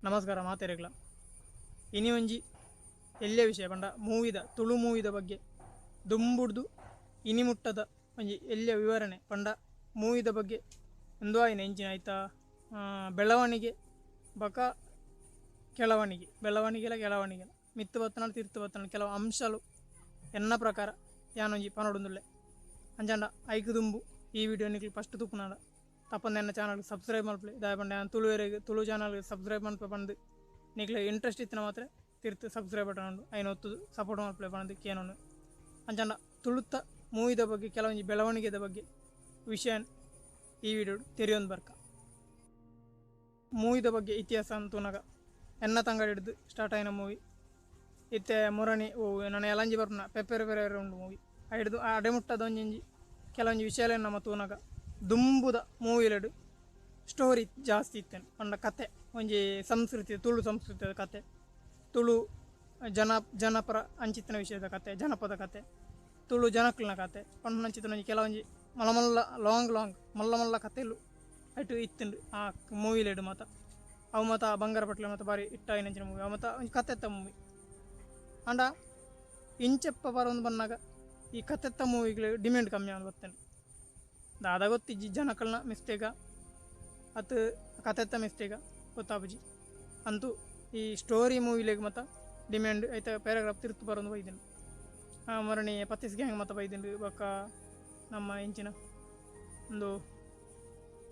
ನಮಸ್ಕಾರ ಮಾತೆರೆಗ್ಲ. ಇನಿ ಒಂಜಿ ಎಲ್ಯ ವಿಷಯ ಪಂಡ ಮೂವಿದ ತುಳು ಮೂವಿದ ಬಗ್ಗೆ ದುಂಬುಡ್ದು ಇನಿ ಮುಟ್ಟದ ಒಂಜಿ ಎಲ್ಯ ವಿವರಣೆ ಪಂಡ ಮೂವಿದ ಬಗ್ಗೆ ಉಂದು ಆಯಿನ ಎಂಚಿನ ಐತ ಬೆಳವಣಿಗೆ ಬಕ ಕೆಳವಣಿಗೆ ಬೆಳವಣಿಗೆಲ ಕೆಳವಣಿಗೆಲ ಮಿತ್ತು ಬತ್ತನಾಲ್ ತಿರ್ತು ಬತ್ತನಾಲ್ ಕೆಲವು ಅಂಶಲು ಎನ್ನ ಪ್ರಕಾರ ಯಾನೊಂಜಿ ಪನೊಡುಂದುಲ್ಲೆ. ಅಂಚಾಂಡ ಐಕ್ ದುಂಬು ಈ ವಿಡಿಯೋ ನಿಕ್ಲು ಫಸ್ಟ್ ತೂಪುನಾಡ ತಪ್ಪಂದೆ ಎನ್ನ ಚಾನಲ್ ಸಬ್ಸ್ಕ್ರೈಬ್ ಮಲ್ಪಲೆ. ದಾಯೆ ಪಂಡ ಯಾನ್ ತುಳುವೆರೆಗ್ ತುಳು ಚಾನಲ್ ಸಬ್ಸ್ಕ್ರೈಬ್ ಮಲ್ಪೆ ಪಂದ್ ನಿಕ್ಲೆ ಇಂಟ್ರೆಸ್ಟ್ ಇತ್ತಿನ ಮಾತ್ರ ತಿರ್ತು ಸಬ್ಸ್ಕ್ರೈಬ್ ಬಟನ್ ಉಂಡು ಐನ್ ಒತ್ತುದು ಸಪೋರ್ಟ್ ಮಲ್ಪಲೆ ಪಂದ್ ಕೇನೊನು. ಅಂಚಾಂಡ ತುಳುತ್ತ ಮೂವಿದ ಬಗ್ಗೆ ಕೆಲವೊಂಜಿ ಬೆಳವಣಿಗೆದ ಬಗ್ಗೆ ವಿಷಯ ಈ ವಿಡಿಯೋ ತೆರಿಯೊಂದು ಬರ್ಕ. ಮೂವಿದ ಬಗ್ಗೆ ಇತಿಹಾಸ ಅಂತೂನಗ ಎನ್ನ ತಂಗಡಿ ಹಿಡ್ದು ಸ್ಟಾರ್ಟ್ ಆಯಿನ ಮೂವಿ ಇತ್ತೆ ಮುರಣಿ ಓ ನನ್ನ ಎಲಂಜಿ ಬರ್ಪುನ ಪೆಪ್ಪೆರೆ ಪೆರೆ ಉಂಡು ಮೂವಿ ಹಿಡ್ದು ಅಡೆಮುಟ್ಟದ ಒಂಜೊಂಜಿ ಕೆಲವೊಂಜಿ ವಿಷಯಗಳನ್ನು ನಮ್ಮ ತೂನಗ ದುಂಬುದ ಮೂವಿಲೆಡು ಸ್ಟೋರಿ ಜಾಸ್ತಿ ಇತ್ತೇನೆ. ಪಂಡ ಕತೆ ಒಂಜಿ ಸಂಸ್ಕೃತಿ ತುಳು ಸಂಸ್ಕೃತಿಯ ಕತೆ, ತುಳು ಜನಪರ ಅಂಚಿತ್ತಿನ ವಿಷಯದ ಕತೆ, ಜನಪದ ಕತೆ, ತುಳು ಜನಕ್ಲನ ಕತೆ ಪಂಡ ಅಂಚಿತ್ತಿನ ಒಂಜಿ ಕೆಲವೊಂಜಿ ಮಲ್ಲ ಮಲ್ಲ ಲಾಂಗ್ ಲಾಂಗ್ ಮಲ್ಲ ಮಲ್ಲ ಕತೆಲು ಅಯ್ಟು ಇತ್ತುಂಡು ಆ ಮೂವಿಲೆಡು ಮಾತ. ಅವು ಮಾತ ಬಂಗಾರ ಪಟ್ಲೆ ಮಾತ ಬಾರಿ ಇಟ್ಟಾಯಿನಂಚಿನ ಮೂವಿ ಅವು ಮಾತ ಒಂಜಿ ಕತೆತ್ತ ಮೂವಿ. ಆಂಡ ಇಂಚಪ್ಪ ಬರೊಂದು ಬನ್ನಾಗ ಈ ಕತೆತ್ತ ಮೂವಿಗಳು ಡಿಮ್ಯಾಂಡ್ ಕಮ್ಮಿ ಆವೊಂದು ಬತ್ತುಂಡು. ದಾದ ಗೊತ್ತಿಜ್ಜಿ ಜನಕಲ್ನ ಮಿಸ್ಟೇಕ ಅತ್ ಕತೆತ್ತ ಮಿಸ್ಟೇಕ ಗೊತ್ತಾಪುಜಿ. ಅಂತೂ ಈ ಸ್ಟೋರಿ ಮೂವಿಲೆಗ್ ಮಾತ ಡಿಮ್ಯಾಂಡ್ ಐತ ಪ್ಯಾರಾಗ್ರಾಫ್ ತಿರ್ತು ಬರೊಂದು ಬೈದುಂಡು. ಮರಣಿ ಪತ್ತಿಸ್ ಗ್ಯಾಂಗ್ ಮಾತ ಬೈದುಂಡು. ಬೊಕ್ಕ ನಮ್ಮ ಇಂಚಿನ ಒಂದು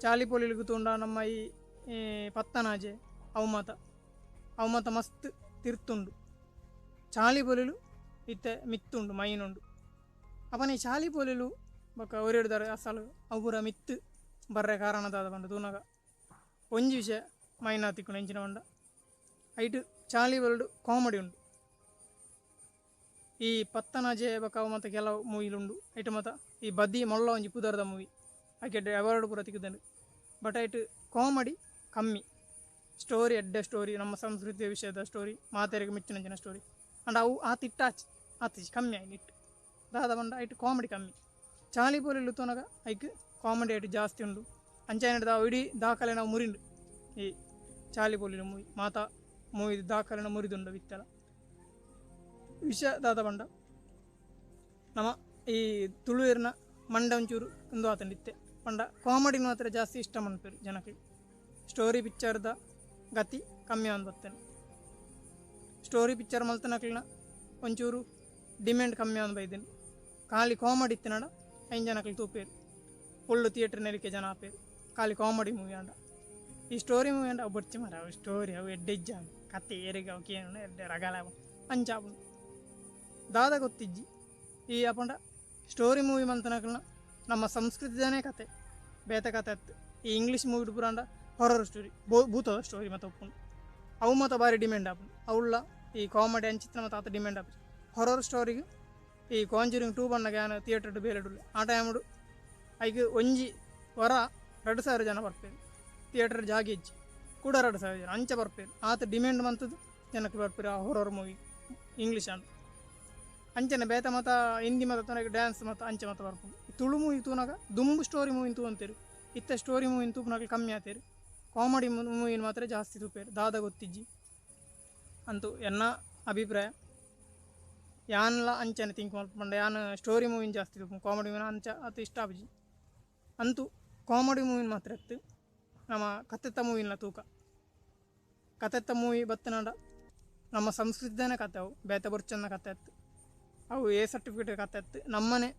ಚಾಲಿ ಪೋಲಿಲಿಗ್ ತೂಂಡ ನಮ್ಮ ಈ ಪತ್ತನಾಜೆ ಅವು ಮಾತ ಅವು ಮಾತ ಮಸ್ತ್ ತಿರ್ತುಂಡು. ಚಾಲಿ ಪೋಲಿಲು ಇತ್ತೆ ಮಿತ್ತುಂಡು ಮೈನುಂಡು. ಅಪನೆ ಚಾಲಿ ಪೋಲಿಲು ಬೊಕ್ಕ ಒರೆಡ್ದಾರೆ ಅಸಲು ಅವು ಪೂರ ಮಿತ್ತು ಬರ್ರೆ ಕಾರಣ ದಾದ ಪಂಡ ತೂನಗ ಒಂಜಿ ವಿಷಯ ಮೈನಾ ತಿಕ್ಕುಂಡು. ಎಂಚಿನ ಪಂಡ ಐಟ್ ಚಾಲಿ ವರ್ಲ್ಡ್ ಕಾಮಿಡಿ ಉಂಡು. ಈ ಪತ್ತನಾಜೆ ಬೊಕ್ಕ ಅವು ಮಾತ ಕೆಲವು ಮೂವಿಲುಂಡು ಐಟ್ ಮಾತ ಈ ಬದಿ ಮೊಲ್ಲ ಒಂಜಿ ಪುದರ್ದ ಮೂವಿ ಐಕೆಡ್ ಅವಾರ್ಡ್ ಪೂರ ತಿಕ್ಕುದುಂಡು. ಬಟ್ ಐಟ್ ಕಾಮಿಡಿ ಕಮ್ಮಿ, ಸ್ಟೋರಿ ಎಡ್ಡೆ ಸ್ಟೋರಿ, ನಮ್ಮ ಸಂಸ್ಕೃತಿಯ ವಿಷಯದ ಸ್ಟೋರಿ, ಮಾತೆರೆಗ್ ಮೆಚ್ಚುನಂಚಿನ ಸ್ಟೋರಿ. ಅಂಡ ಅವು ಆತ್ ಇಟ್ಟಾಚ್ ಆತಿಜಿ ಕಮ್ಮಿ ಆಯ್ನ ಇಟ್ಟು ದಾದ ಪಂಡ ಐಟ್ ಕಾಮಿಡಿ ಕಮ್ಮಿ. ಚಾಲಿ ಪೋಲಿಲು ತೂನಗ ಐಕ್ ಕಾಮಿಡಿ ಐಟ್ ಜಾಸ್ತಿ ಉಂಡು. ಅಂಚಾಯಿನಡ್ದ್ ಅವು ಇಡೀ ದಾಖಲೆ ನಾವು ಮುರಿಂಡು. ಈ ಚಾಲಿ ಪೋಲಿಲು ಮೂವಿ ಮಾತ ಮೂವಿ ದಾಖಲೆನ ಮುರಿದುಂಡು ಇತ್ತೆಲ. ವಿಷಯ ದಾದ ಪಂಡ ನಮ್ಮ ಈ ತುಳುವೆರ್ನ ಮಂಡ ಒಂಚೂರು ಉಂದು ಆತುಂಡು ಇತ್ತೆ. ಪಂಡ ಕಾಮಿಡಿ ಮಾತ್ರ ಜಾಸ್ತಿ ಇಷ್ಟ ಮನ್ಪೆರ್ ಜನಕ್ಲು. ಸ್ಟೋರಿ ಪಿಕ್ಚರ್ದ ಗತಿ ಕಮ್ಮಿ ಆವೊಂದು ಬತ್ತುಂಡು. ಸ್ಟೋರಿ ಪಿಕ್ಚರ್ ಮಲ್ತನಕ್ಲೆನ ಒಂಚೂರು ಡಿಮ್ಯಾಂಡ್ ಕಮ್ಮಿ ಆವೊಂದು ಬೈದುಂಡು. ಖಾಲಿ ಕಾಮಿಡಿ ಇತ್ತಿನಡ ಐನ್ ಜನಕ್ಲು ತೂಪೆರ್, ಫುಲ್ಲು ಥಿಯೇಟರ್ ನೆಲಿಕೆ ಜನ ಆಪೆರ್ ಖಾಲಿ ಕಾಮಿಡಿ ಮೂವಿ ಆಂಡ. ಈ ಸ್ಟೋರಿ ಮೂವಿ ಆಂಡ ಅವು ಬೊಡ್ಚಿ ಮಾರ್ರೆ, ಅವು ಸ್ಟೋರಿ ಅವು ಎಡ್ಡೆ ಇಜ್ಜಾಂಡ್ ಕತೆ ಏರೆಗ್ ಅವು ಕೇನುನ ಎಡ್ಡೆ ರಗಳೆ ಆಪುಂಡು ಅಂಚ ಆಪುಂಡು. ದಾದ ಗೊತ್ತಿಜ್ಜಿ ಈ ಅಪಂಡ ಸ್ಟೋರಿ ಮೂವಿ ಮಲ್ತನಕ್ಲೆನ ನಮ್ಮ ಸಂಸ್ಕೃತಿದನೇ ಕತೆ ಬೇತೆ ಕತೆ ಅತ್ತ್. ಈ ಇಂಗ್ಲೀಷ್ ಮೂವಿ ಪೂರ ಆಂಡ ಹೊರರ್ ಸ್ಟೋರಿ ಭೂತದ ಸ್ಟೋರಿ ಮಾತ ಉಪ್ಪುಂಡು. ಅವು ಮಾತ ಬಾರಿ ಡಿಮ್ಯಾಂಡ್ ಆಪುಂಡು. ಅವುಳ್ಳ ಈ ಕಾಮಿಡಿ ಅಂಚಿತ್ತಿನ ಮಾತ ಆತ ಡಿಮ್ಯಾಂಡ್ ಆಪುಜಿ. ಹೊರರ್ ಸ್ಟೋರಿಗ್ ಈ ಕಾಂಜೂರಿಂಗ್ 2 ಬನ್ನಗ ಯಾನ್ ಥಿಯೇಟರ್ ಬೇಲೆಡುಲ್ಲೆ ಆ ಟೈಮುಡು ಐಕ್ ಒಂಜಿ ವರ 2000 ಜನ ಬರ್ಪೆರ್. ಥಿಯೇಟರ್ ಜಾಗೆ ಇಜ್ಜಿ ಕೂಡ 2000 ಜನ ಅಂಚ ಬರ್ಪೆರ್. ಆತ ಡಿಮ್ಯಾಂಡ್ ಮಂತುದು ಜನಕ್ಕೆ ಬರ್ಪೆರ್ ಆ ಹೊರರ್ ಮೂವಿ ಇಂಗ್ಲೀಷ್ ಆಂಡ. ಅಂಚನೆ ಬೇತೆ ಮಾತ ಹಿಂದಿ ಮಾತ ತೂನಗ ಡ್ಯಾನ್ಸ್ ಮಾತ ಅಂಚ ಮಾತ ಬರ್ಪುಂಡು. ತುಳು ಮೂವಿ ತೂನಗ ದುಂಬು ಸ್ಟೋರಿ ಮೂವಿನ್ ತೂವೊಂತೆರ್. ಇತ್ತೆ ಸ್ಟೋರಿ ಮೂವಿನ್ ತೂಪುನಕ್ಲು ಕಮ್ಮಿ ಆತೆರ್. ಕಾಮಿಡಿ ಮೂವಿನ್ ಮಾತ್ರ ಜಾಸ್ತಿ ತೂಪೆರ್. ದಾದ ಗೊತ್ತಿಜ್ಜಿ ಅಂತೂ ಎನ್ನ ಅಭಿಪ್ರಾಯ. ಯಾನ್ಲ ಅಂಚನೆ ಥಿಂಕ್ ಮಲ್ಪುಂಡ ಯಾನ್ ಸ್ಟೋರಿ ಮೂವಿನ್ ಜಾಸ್ತಿ ತೂಪುನು, ಕಾಮಿಡಿ ಮೂವಿನ ಅಂಚ ಆತ್ ಇಷ್ಟ ಆಪುಜಿ. ಅಂತೂ ಕಾಮಿಡಿ ಮೂವಿನ್ ಮಾತ್ರ ಅತ್ತ್ ನಮ ಕತೆತ್ತ ಮೂವಿನ್ಲ ತೂಕ. ಕತೆತ್ತ ಮೂವಿ ಬತ್ತನಂಡ ನಮ್ಮ ಸಂಸ್ಕೃತಿದನೇ ಕತೆ ಅವು, ಬೇತೆ ಬೊರ್ಚಂದ ಕತೆ ಅತ್ತ್. ಅವು ಎ ಸರ್ಟಿಫಿಕೇಟ್ ಕತೆ ಅತ್ತ್, ನಮ್ಮನೆ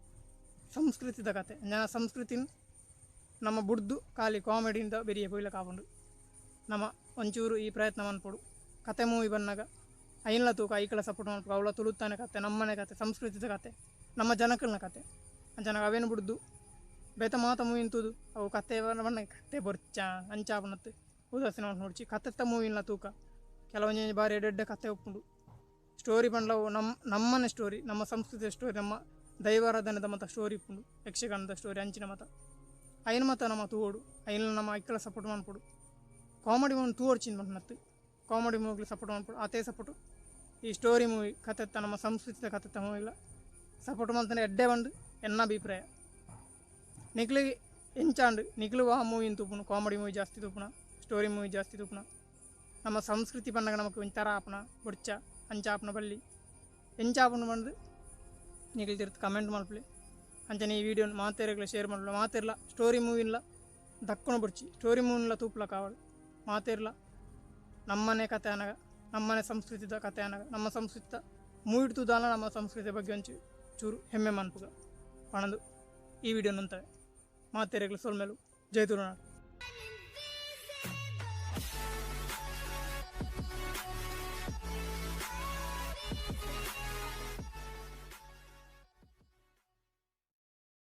ಸಂಸ್ಕೃತಿದ ಕತೆ. ಜನ ಸಂಸ್ಕೃತಿನ್ ನಮ್ಮ ಬುಡ್ದು ಖಾಲಿ ಕಾಮಿಡಿಯಿಂದ ಬೆರಿಯ ಪೋಯ್ಲಕ ಆಪುಂಡು. ನಮ ಒಂಚೂರು ಈ ಪ್ರಯತ್ನ ಮನ್ಪೊಡು. ಕತೆ ಮೂವಿ ಬನ್ನಗ ಐನ್ಲ ತೂಕ ಐಕಳ ಸಪೋರ್ಟ್ ಮನ್ಪುಗ. ಅವಳ ತುಳುತ್ತಾನೆ ಕತೆ, ನಮ್ಮನೆ ಕತೆ, ಸಂಸ್ಕೃತಿದ ಕತೆ, ನಮ್ಮ ಜನಕಲ್ನ ಕತೆ. ಅಂಚನಗ ಅವೇನು ಬುಡ್ದು ಬೇತೆ ಮಾತ ಮೂವಿನ್ ತೂದು ಅವು ಕತೆ ಬಣ್ಣ ಕತೆ ಬೊರ್ಚ ಅಂಚ ಆಪುನತ್ ಉದಾಸೀನ ನೋಡ್ಚಿ. ಕತೆತ್ತ ಮೂವಿನ್ಲ ತೂಕ ಕೆಲವೊಂಜಿ ಬಾರಿ ಎಡ್ಡೆ ಕತೆ ಉಪ್ಪುಂಡು. ಸ್ಟೋರಿ ಪಂಡ್ಲವು ನಮ್ಮನೆ ಸ್ಟೋರಿ, ನಮ್ಮ ಸಂಸ್ಕೃತಿಯ ಸ್ಟೋರಿ, ನಮ್ಮ ದೈವಾರಾಧನೆದ ಮಾತ ಸ್ಟೋರಿ ಉಪ್ಪುಂಡು, ಯಕ್ಷಗಾನದ ಸ್ಟೋರಿ ಅಂಚಿನ ಮಾತ. ಐನ್ ಮಾತ ನಮ ತೂವೊಡು, ಐನ್ಲ ನಮ ಐಕಳ ಸಪೋರ್ಟ್ ಮನ್ಪೊಡು. ಕಾಮಿಡಿ ಮೂವಿ ತೂವೊಡ್ಚಿಂದ್ ಪನ್ಪುನತ್ ಕಾಮಿಡಿ ಮೂವಿಗ್ಲ ಸಪೋರ್ಟ್ ಮನ್ಪೊಡು. ಆತೇ ಸಪೋರ್ಟ್ ಈ ಸ್ಟೋರಿ ಮೂವಿ ಕತೆತ್ತ ನಮ್ಮ ಸಂಸ್ಕೃತಿದ ಕತೆತ್ತ ಮೂವಿಗ್ಲ ಸಪೋರ್ಟ್ ಮಲ್ತಂಡ ಎಡ್ಡೆ ಪಂದ್ ಎನ್ನ ಅಭಿಪ್ರಾಯ. ನಿಕ್ಲಿಗ್ ಎಂಚಾಂಡ್ ನಿಕ್ಲು ವಾ ಮೂವಿನ್ ತೂಪುನು? ಕಾಮಿಡಿ ಮೂವಿ ಜಾಸ್ತಿ ತೂಪುನ, ಸ್ಟೋರಿ ಮೂವಿ ಜಾಸ್ತಿ ತೂಪುನ? ನಮ್ಮ ಸಂಸ್ಕೃತಿ ಪನ್ನಗ ನಮಕ್ ಒಂಥರ ಆಪುನ ಬೊಡ್ಚ ಅಂಚ ಆಪುನ ಬಲ್ಲಿ ಎಂಚ ಆಪುಂಡು ಪಂದ್ ನಿಕುಲು ತಿರ್ತ್ ಕಮೆಂಟ್ ಮಲ್ಪುಲೆ. ಅಂಚನೆ ಈ ವಿಡಿಯೋನ್ ಮಾತೆರೆಗ್ಲ ಶೇರ್ ಮಲ್ಪುಲೆ. ಮಾತೆರ್ಲ ಸ್ಟೋರಿ ಮೂವಿನ್ಲ ದಕ್ಕುನ ಬೊಡ್ಚಿ ಸ್ಟೋರಿ ಮೂವಿನ್ಲ ತೂಪುಲಕ ಆವಡ್. ಮಾತೆರ್ಲ ನಮ್ಮನೆ ಕತೆ ಆನಗ ನಮ್ಮನೆ ಸಂಸ್ಕೃತಿದ ಕತೆ ಆನಗ ನಮ್ಮ ಸಂಸ್ಕೃತಿದ ಮೂವಿಡ್ ತೂದಾಲ ನಮ್ಮ ಸಂಸ್ಕೃತಿಯ ಬಗ್ಗೆ ಒಂಚಿ ಚೂರು ಹೆಮ್ಮೆ ಮನ್ಪುಗ ಪಣಂದು ಈ ವಿಡಿಯೋನ್ ಉಂತವೆ. ಮಾತೆರೆಗ್ಲ ಸೊಲ್ಮೆಲು. ಜೈ ತುಳುನಾಡ್.